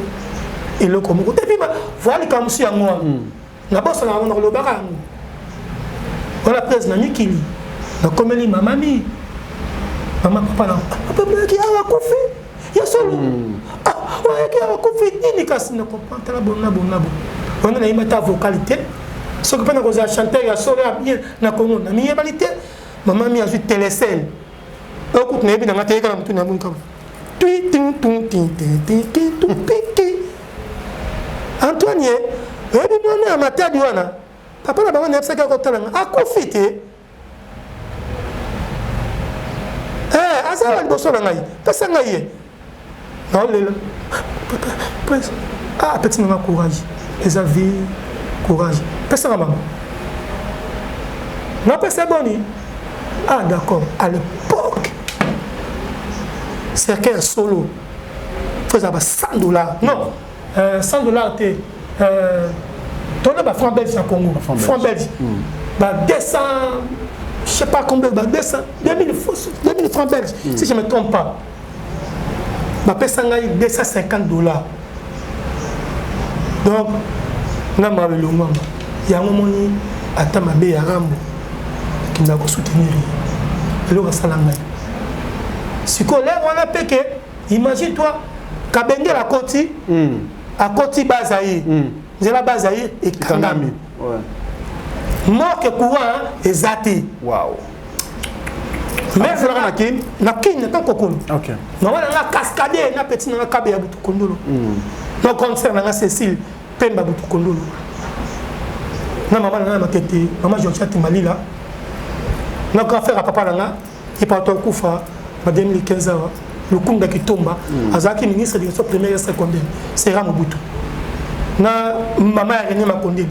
eloko moko te. Puis voilà, likambo mosusu yango wana nabosana yango, nakolobaka yango wana. Prese na mikili nakomeli mama mi, mama, papa na papa boyaki awa akufi ya solo, oyaki awa akufi nini, kasi na comprendre. Tala, bona bona bo wana nayeba ta vocal te, soki mpe nakozala chanteur ya solo ya bien na Congo, namiyebani te. Mama mi azwi Telecel oyo kutu nayebi nanga te, yeka na motu na moni kaka tui tin tun tin tin tin tin tu piki. Antoine ye oyebi mwana ya Matadi wana, papa na bango nayebisaki akotala nga, akufi te. Eh, aza na liboso na ngai, pesa ngai ye, naolela papa prince. Ah, apeti nanga courage, eza vie, courage, pesanga mama, napesa boni. Ah d'accord, à l'époque cercueil ya solo faut ezala ba 100 $, non, 100 $ te, tona ba franc belge na Congo, franc belge ba 200, je sais pas combien, ba 200, 2000, 2000 francs belges si je me trompe pas. Bapesa ngai 250 $. Donc nga mawa elongwanga yango moni, ata mabe ya Rambo akendaka kosoutenir ye, eloko asala ngai sikoyo lere wana mpe ke imagine toi Kabengela akoti, akoti Bazaire, nzela Bazaire ekangami, morque courant eza te. Azelaka na Kini? Na Kini, na ntango kokolo. Mama na nga cascade na petit na nga Kabe ya Butu Kondolo, na grande sœur na nga Cécile Pemba Butu Kondolo, na mama na nga na Matete, mama Georgette Malila, na grand frère ya papa na nga ye pato akufa na 2015 awa, Lukunda Kitomba, azalaki ministre d'éducation primaire et secondaire sera Mobutu, na mama ya René Makondele,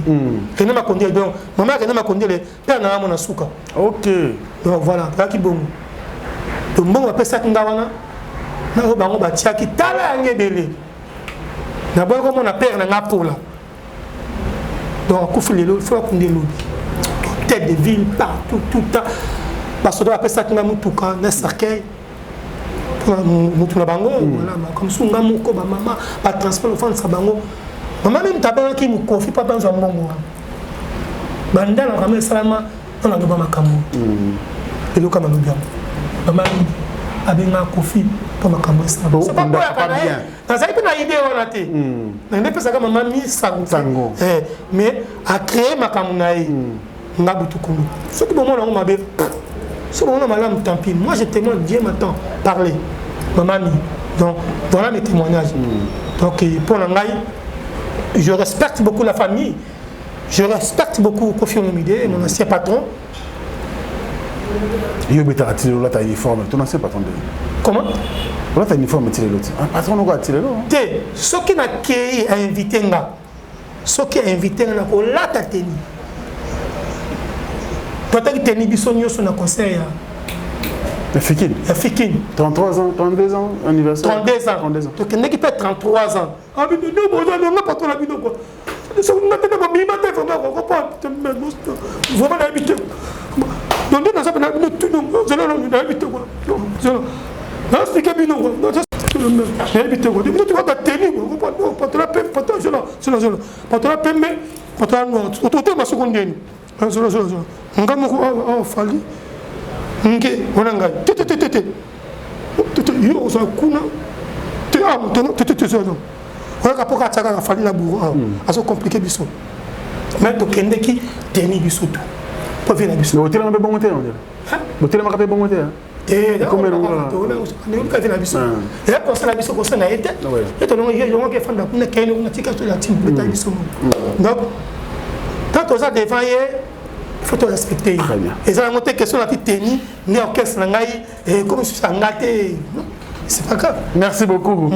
René Makondele. Donc mama ya René Makondele, père na nga mona suka. Donc voilà, azalaki bongo. Donc mbongo bapesaki nga wana na oyo bango batiaki, tala yango ebele, naboyi komona père na nga pola. Donc akufi lelo, il faut akundi elobi, tête de ville partout, tout temps. Basoda bapesaki nga mutuka na cercueil mpona motu na bango. Voilà, comme su nga moko, bamama batransport ofandisa bango, mama meme tabengaki mokofi mpo abanzwa mbongo wana. Banda na makambo esalama mpo naloba makambo eloko nalobi yango, mama abengaka Kofi mpo makambo esalama. Na ye nazali mpe na idée wana te, na nde epesaka mama mi sango, mais acréé makambo na ye. Nga Butukulu, soki bomona yango mabe, soki bomona malamu, tant pis. Moi je témoigne, Dieu m'attend parler mama mi. Donc voilà mes témoignages. Donc mpo na ngai Je respecte beaucoup la famille. Je respecte beaucoup Koffi Olomide, mon ancien patron. Yo betaka ti lelo olata uniforme, ton ancien patron de. Comment? Olata uniforme ti lelo ti. Un patron noko ati lelo. Te, soki nakei a invité nga. Soki a invité nga nakolata tenue. Tolataki tenue biso nyonso na concert ya Ya Fikine. Ya Fikine. 33 ans, 32 ans, anniversaire. 32 ans. 32 ans. Tokendeki mpe 33 ans. Ah bino nde boza nga patron na bino quoi. Soki nga te bobima te vraiment comprendre vraiment nayebi te. Donc nde naza pena bino tout zela nayebi te quoi. Zela. Na expliquer bino quoi. Nayebi te quoi. Bino tu ba tenue quoi. Comprendre patron pembe patron zela zela zela. Patron pembe patron noir. Otema soko ndeni. Zela zela zela. Nga moko awa fali. Nge wana ngai. Te te te te te. Yo ozala kuna te awa te te te te oyaka mpo kaka kaka fali na bourreau awa azo compliqué biso mais tokendeki teni biso tu mpo vie na biso. Botelemaka mpe bongo te, botelemaka mpe bongo te. Te, vie na biso eya conseil na biso, conseil na ye te. Ye tolongoki efanda kuna kende kuna tika to la team beta biso. Donc tant toza devant ye, il faut to respecter ye. Eza yango te question na ti teni nde orchestre na ngai comme susu nga te, c'est pas grave. Merci beaucoup.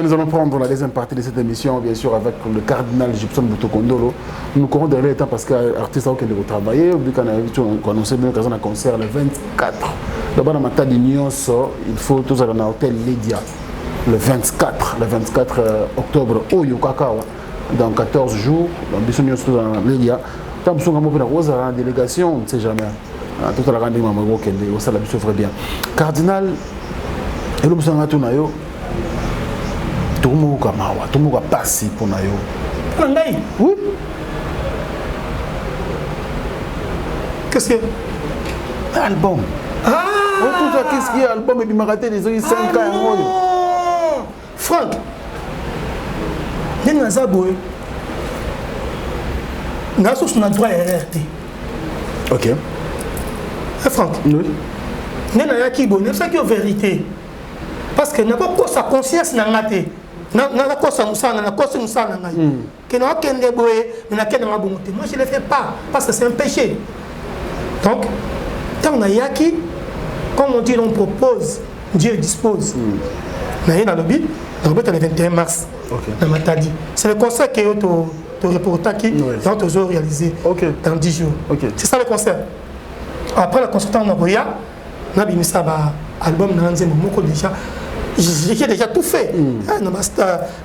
Nous allons prendre la deuxième partie de cette émission, bien sûr, avec le cardinal Gibson Butokondolo. Nous courons derrière le temps parce que l'artiste a travailler, vu qu'on a annoncé bien qu'il y a un concert le 24. D'abord, dans Matadi nyonso, il faut tous aller dans l'hôtel Lydia le 24, le 24 octobre, au Yokakawa, dans 14 jours, dans biso nyonso dans Lydia. Tant que nous avons une délégation, on ne sait jamais. Tout à la grande maman, ça la biso très bien. Cardinal, et le musanga tout na yo. Tomoka mawa, tomoka pasi pona yo. Pona ngai? Oui. Qu'est-ce que album? Ah! Oh, tout ça, qu'est-ce qu'il y a album et bimaraté les autres 5 ah, ans. Non! Franck. Ndenge naza boye. Na source na droit erreur te. OK. Eh Franck. Oui. Ndenge nayaki boye, nayebisaki yo vérité. Parce que nakokosa conscience na nga te. Nakosa mosala, nakosi mosala na ngai. Ke nakokende boye, mais nakende nga bongo te. Moi je le fais pas parce que c'est un péché. Donc ntango nayaki, comme on dit, on propose, Dieu dispose. Na ye nalobi, nakobeta le 21 mars. Na Matadi. C'est le concert que yo to reportaki, donc tozo réaliser dans 10 jours. C'est ça le concert. Après le concert, nakoya, nabimisa ba album na nzembo moko déjà. J'ai déjà tout fait. Na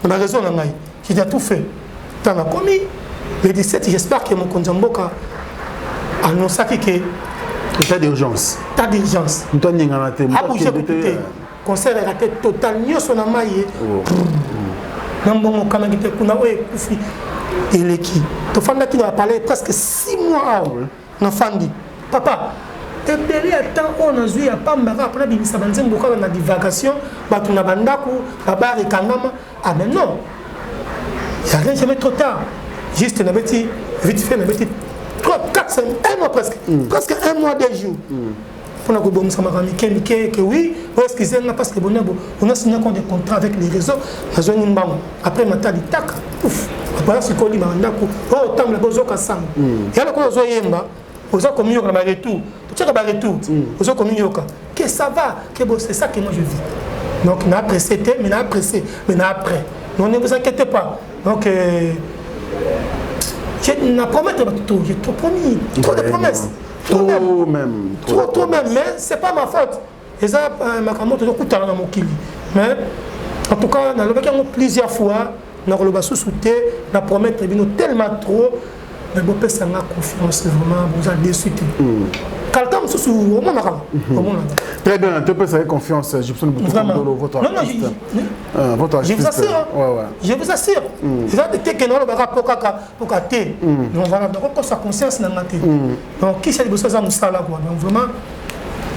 ma raison na ngai. J'ai déjà tout fait. Tant na komi le 17, j'espère que mokonzi ya mboka annonçaki que état d'urgence. État d'urgence. Moto aningana te, moto A bougé akende te. te. Concert raté total nyonso na mai ye. Na mbongo okanaki te kuna oyo ekufi eleki. Tofandaki na palais presque 6 mois awa. Nafandi. Papa, ebele ya temps oyo nazwi ya pamba kaka mpona bimisa banzembo kaka na divagation, bato na bandako, babar ekangama. Ah mais non, y a rien jamais trop tard. Juste nabeti vite fait, nabeti 3, 4, 5, 1 mois presque. Presque 1 mois, 2 jours. Mpona kobongisa makambo mike mike ke oui, oyo excuse nga parce que bonabo on a signé encore des contrats avec les réseaux, nazongi mbango. Après matali tak, ouf, après sikoyo limaka ndako, oyo otambola bozoka sango. Ya lokola ozoyemba, oza komiyoka na ba retour. Totiaka ba retour, oza komiyoka. Que ça va, que bon, c'est ça que moi je vis. Donc na pressé te, mais na pressé, mais na après. Non, ne vous inquiétez pas. Donc j'ai na promettre tout, j'ai trop promis, trop de promesses. Trop Trop même. même. Trop, trop même, mais c'est pas ma faute. Et ça, makambo tozokutana na mokili. Mais en tout cas, nalobaki yango plusieurs fois, nakoloba susu te, na promettre bino tellement trop, mais bopesa nga confiance vraiment, boza déçu te. Quelqu'un mosusu omonaka, omonaka. Très bien, tu peux faire confiance, Gibson Butokondolo, votre Non, non, artiste. Votre je vous artiste. assure, hein. Ouais, ouais. Je vous assure. Eza te ke nalobaka po kaka poka te. Donc voilà, nakokosa conscience na nga te. Donc kisi ya liboso eza mosala quoi. Donc vraiment,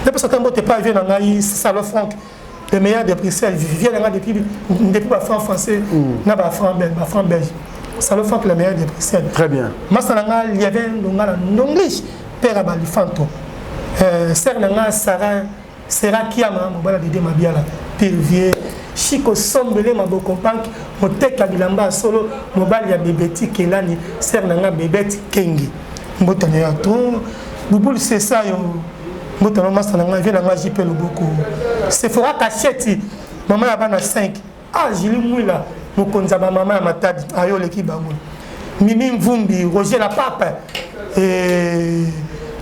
napesa ntango te pas vie na ngai Salo Franck, le meilleur de Bruxelles, vient na ngai depuis ba franc français na ba franc belge, ba franc belge. Salo Franck, le meilleur de Bruxelles. Très bien. Masa na ngai Lievin Ndongala Ndonglish, père ya Balifanto. Sœur na ngai Sarah, Sarah Kiama, mobala Dede Mabiala, Pire Vieux, Chico Sombele Maboko Bank, moteki ya bilamba ya solo, mobali ya Bebeti Kelani, sœur na nga Bebeti Kengi. Mbote na ya trop. Bubul Sesa yo. Mbote na masta na nga, vie na nga JP Loboko. Sephora Kacheti, mama ya bana 5. Ah Julie Mwila, mokonzi ya ba mama ya Matadi, ayo oleki bango. Mimi Mvumbi, Roger la Pape, et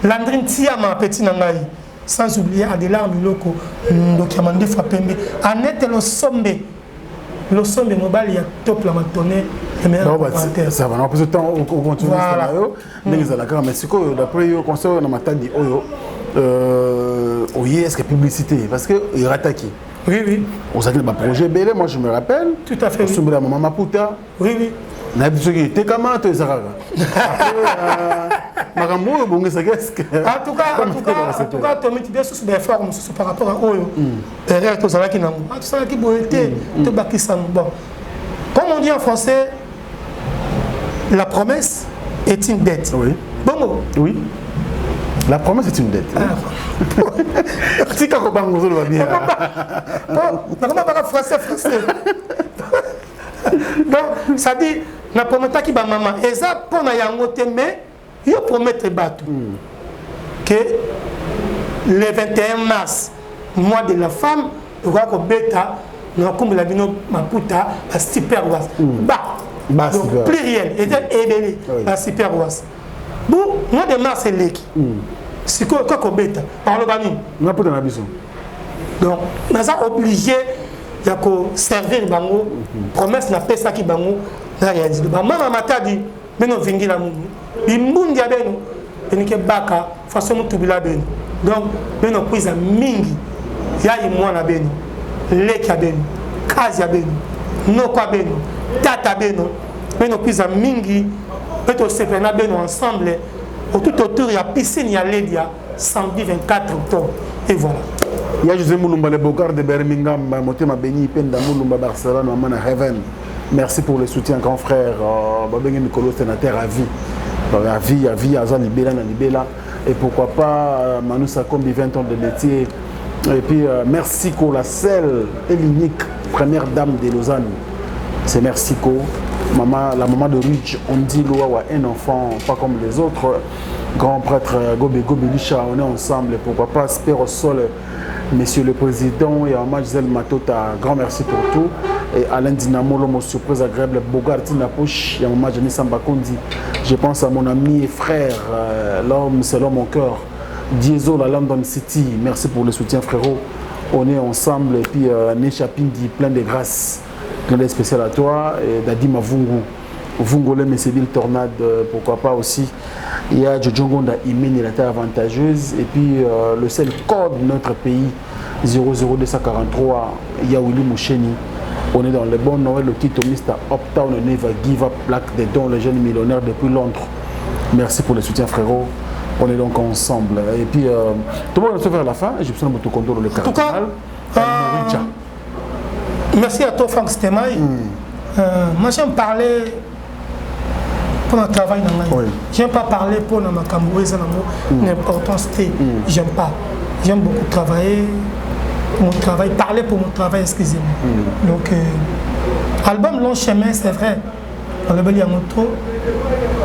Landrine Tiama, petit na ngai. Sans oublier Adelar Miloko, ndoki ya mandefu ya pembe, Annette Losombe, Losombe mobali ya top la matone, le meilleur commentaire. Ça va, on peut temps au continue Voilà. yo ndenge ezalaka kaka mais sikoyo d'après yo conseil oyo na Matadi oyo oye est-ce que publicité parce que erataki. Oui, oui. Ozalaki na baprojet ebele, moi je me rappelle. Tout à fait, oui. Osombela mama maputa. Oui, oui. Nayebi soki etekama to eza kaka makambo oyo obongisaki est-ce que En tout cas, en tout cas, en tout cas, tomiti bien susu baeffort mosusu par rapport à oyo erreur tozalaki nango. Ah, tosalaki boye te, tobakisa yango. Bon, comme on dit en français, la promesse est une dette. Oui. Bongo. Oui. La promesse est une dette. Ah. Tika kobango ozoloba bien. Bon, nakoma baka français français. Donc, ça dit na prometaki ba mama eza mpona yango te, mais yo promettre bato que le 21 mars, mois de la femme, okoka kobeta na kokumbela bino maputa ba super was ba Ba donc super. Pluriel eza ebele. Oui. Ba super was bu mois de mars eleki, sikoyo okoka kobeta baloba nini? Maputa na biso. Donc naza obligé ya koservir bango promesse napesaki bango na réalisé. Bamama Matadi beno vingila mungu bimbundi ya beno benike baka façon mutubila beno, donc beno kwiza mingi yayi mwana beno, leki ya beno, kazi ya beno, noko ya beno, tata beno, beno kwiza mingi mpe tosepela na beno ensemble tout autour ya piscine ya Ledia samedi 24 octobre et voilà. Ya José Moulumba, le Bogard de Birmingham, Motema Beni, Penda Moulumba, Barcelone, Maman Heaven. Merci pour le soutien, grand frère. Babenge Mikolo, sénateur à vie. Donc, à vie, à vie, Aza Libela, na Libela. Et pourquoi pas Manu Sakombi, 20 ans de métier. Et puis, merci pour la seule et l'unique première dame de Lausanne. C'est merci Ko. Maman, la maman de Rich, on dit Loa, un enfant, pas comme les autres. Grand prêtre Gobe Gobelisha, on est ensemble. Et pourquoi pas Spero Sol, Monsieur le Président, et à Gisèle Matota, grand merci pour tout. Et Alain Dinamo, l'homme surprise agréable, Bogart Tinapush, et à Maman Jenny Sambakondi. Je pense à mon ami et frère, l'homme, c'est l'homme au cœur, Diesel la London City. Merci pour le soutien, frérot. On est ensemble. Et puis, Nesha Pindi, plein de grâce. Clin d'œil spécial à toi. Et Dadi Mavungu, Vungole Messebil Tornade, pourquoi pas aussi. Il y a Jojo Ngonda Imene, la terre avantageuse. Et puis le seul code de notre pays, 00243, il y a Willy Moucheni. On est dans le bon Noël, le Tito Mister Uptown, Never Give Up, Black des Dons, le jeune millionnaire depuis Londres. Merci pour le soutien, frérot. On est donc ensemble. Et puis, tout le monde se vers la fin. J'ai besoin de le En tout cas, cardinal. merci à toi, Franck Stemay. Moi, j'aime parler pour le travail dans la Oui. J'aime pas parler pour na makambo eza nango l'importance te. J'aime pas. J'aime beaucoup travailler mon travail, parler pour mon travail, excusez-moi. Donc album Long Chemin, c'est vrai. Nalobeli yango trop.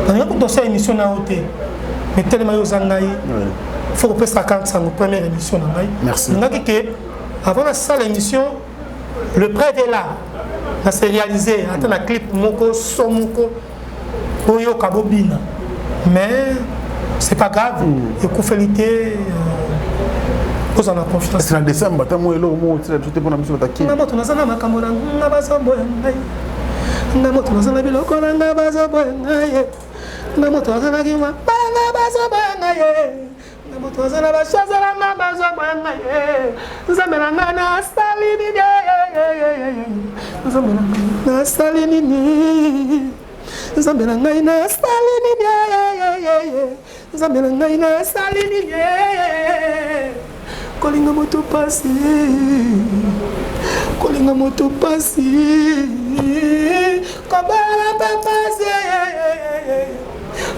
Nalingi kotosala émission na yo te. Mais tellement yo oza ngai, faut kopesa kante sango première émission na ngai. Merci. Nalingaki ke avant nasala émission, le preuve est là. Na se réalisé ata na clip moko so moko oyoka bobina. Mais c'est pas grave, ekufeli te, ozala na confiance. C'est en décembre, t'as moi eloko moko otila biso te mpona biso bataki. Nga moto naza na makambo na nga bazoboya ngai, nga moto naza na biloko na nga bazoboya ngai, nga moto nazalaki mabanga bazoboya ngai, nga moto naza na bashase na nga bazoboya ngai. Nzambe na ngai nasali nini? Nzambe na ngai nasali nini? Nzambe na ngai nasali nini? Nzambe na ngai nasali nini? Kolinga moto pasi, kolinga moto pasi, kobala mpe pasi,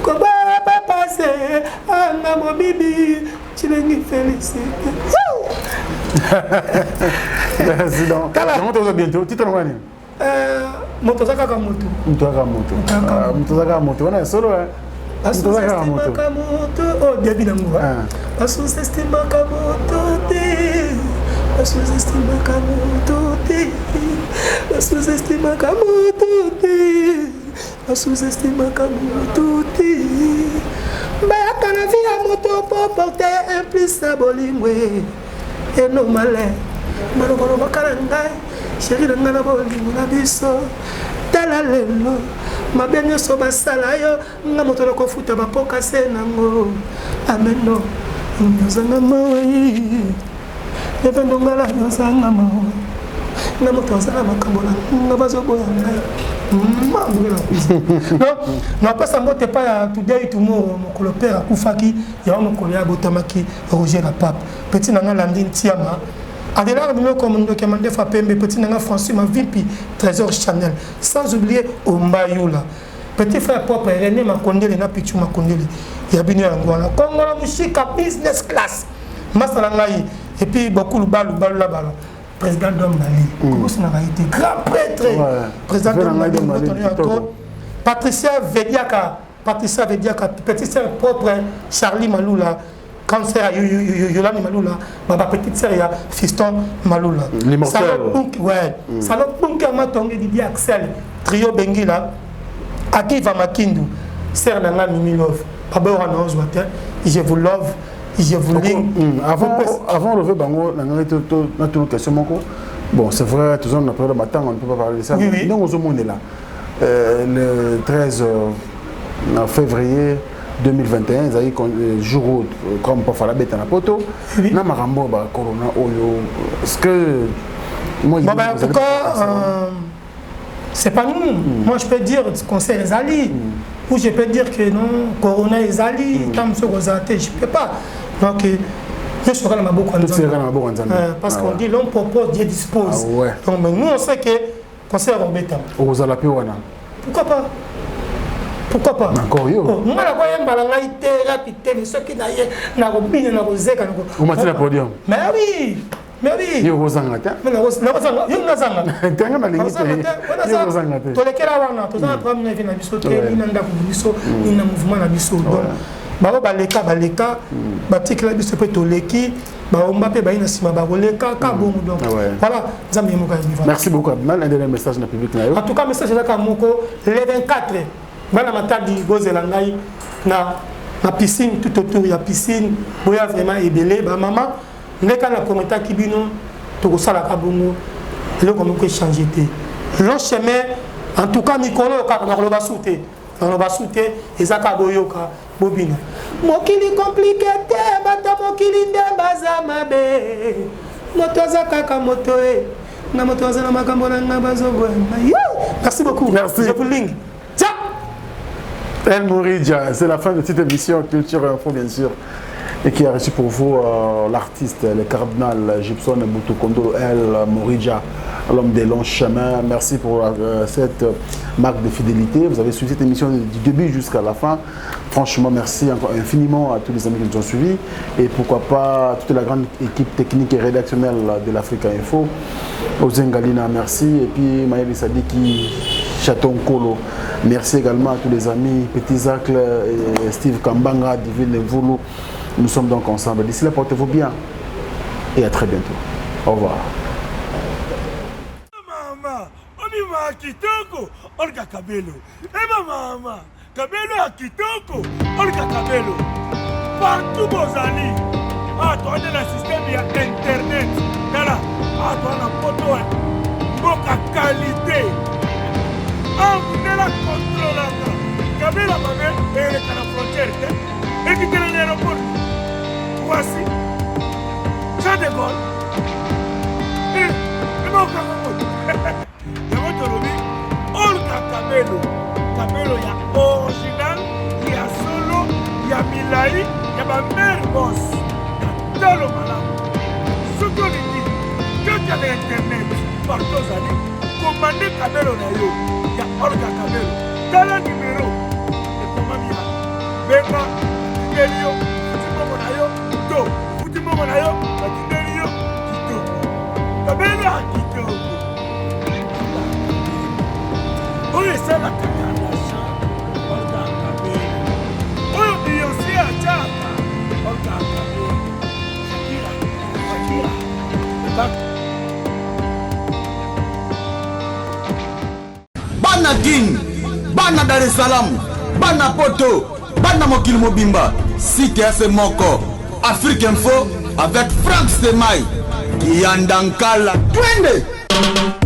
kobala mpe pasi. Anga mobibi Chilengi Félicité. Merci donc. Yango toza bientôt. Titre ngo nini? Moto aza kaka moto. Moto aza kaka moto. Moto aza kaka moto. Wana solo hein. Moto aza kaka moto. Moto oh début nango. Basous-estimaka moto te. Basous-estimaka moto te. Basous-estimaka moto te. Basous-estimaka moto te. Bayaka na vie ya moto po porte un plus na bolingo enomale malobalobaka na ngai chéri na ngai na bolingo na biso. Tala lelo mabe nyonso basala yo, nga moto nakofuta bapoka se nango. Ameno ozanga mawa, ebandongala ozanga mawa, nga moto azala makambo na nga bazoboya ngai. Napesa mbote epai ya today tomorrow, mokolo père akufaki, yango mokolo ya abotamaki Roger la Pape. Petit na nga Landi Ntiama, Adelar Biloko, Mondoki ya Mandefa Pembe, petit na nga François Mavimpi, Trésor Chanel, sans oublier Ombayula, petit frère propre René Makondele na Pichu Makondele ya bino. Yango wana Kongola Mushika business class, masala ngai. Et puis beaucoup balu balu la bala président d'homme Mali, kobosanaka ye te, grand prêtre président d'homme Mali. Patricia Vediaka, Patricia Vediaka, petite sœur propre Charlie Malula, cancer ya Yolani Malula, baba petite sœur ya Fiston Malula. L'immortel. Ouais. Salon Bunker Matonge, Didier Axel, Trio Bengila, Akiva Makindu, sœur na nga Mimi Love, Papa wana ozwa te, je vous love, je vous ling. Avant lever bango na ngai, natuna question moko. Bon, c'est vrai, toujours na période matanga, on ne peut pas parler de ça. Oui, oui. Donc ozomona le 13 février 2021 ezalaki jour comme pafala beta na poto na makambo ba corona oyo, est-ce que moi, bon, ben, en tout cas, c'est pas nous. Moi, je peux dire concert ezali ou je peux dire que non, corona ezali, tant que te, je peux pas. Donc nyonso kaka na maboko ya Nzambe, parce qu'on dit: l'homme propose, Dieu dispose. Ah ouais. Donc, mais nous, on sait que concert obetama. Okozala mpe wana? Pourquoi pas, pourquoi pas? Encore yo. Nga nakoyemba na ngai te, rapi te, soki na ye nakobina, nakozeka. Omati na podium? Mais oui, mais oui. Yo kozanga te. Yo nazanga. Tenga nalingi te, yo kozanga te. Tolekela wana, toza na problème na vie na biso te, ni na ndako na biso, ni na mouvement na biso. Donc bango baleka, baleka, batikela biso mpe toleki. Baomba mpe bayi na nsima bakoleka ka bongo. Donc voilà, Nzambe ye moko ayebi. Merci beaucoup, Abmal. Un dernier message na public na yo? En tout cas, message ezaka moko: le 24, bana Matadi, bozela ngai na piscine, tout autour ya piscine. Boya vraiment ebele, bamama ndeka na prometaki bino, tokosalaka bongo. Eloko moko échange te, long chemin. En tout cas, mikolo kaka nakoloba su te, nakoloba su te, eza kaka boyoka, bobina. Mokili compliqué te, bato mokili nde baza mabe. Moto aza kaka moto e, nga moto aza na makambo na nga bazoboyama. Merci beaucoup. Merci. Je vous ling. Tiens. El Mouridja, c'est la fin de cette émission Culture et Info, bien sûr, et qui a reçu pour vous l'artiste, le cardinal Gibson Boutou El Mouridja, l'homme des longs chemins. Merci pour cette marque de fidélité. Vous avez suivi cette émission du début jusqu'à la fin. Franchement, merci encore infiniment à tous les amis qui nous ont suivis et pourquoi pas toute la grande équipe technique et rédactionnelle de l'Africa Info. Ozengalina, merci. Et puis Maël Sadiki, Chaton Kolo. Merci également à tous les amis, Petit Zacle, et Steve Kambanga, Divine Voulou. Nous sommes donc ensemble. D'ici là, portez-vous bien et à très bientôt. Au revoir. Mama obima kitoko, Olga Kabelo eba mama Kabelo ya kitoko, Olga Kabelo partout bozali. Awa toande na système ya internet. Tala awa toa na poto, mboka qualité. Awa mundele akontrolaka kabelo ya mabe eleka na frontière te, ekitela na aéroport Roissy Jean de Gaulle ebokanga ngo. Yango tolobi Olga Kabelo, kabelo ya original, ya solo, ya milai, ya bamare bos na talo malamu. Soki olingi kaka na internet, partout ozali, commande kabelo na yo ya Olga Kabelo. Tala numero ekomami ya benga, batindeli yo, futi mbongo na yo, to futi mbongo na yo, batindeli yo kitoko kabelo ya Bana Kin, bana Dar es Salaam, bana Poto, bana mokili mobimba, site ya se moko, Afrique Info avec Franck Stemay, Kiyanda Nkala, twende!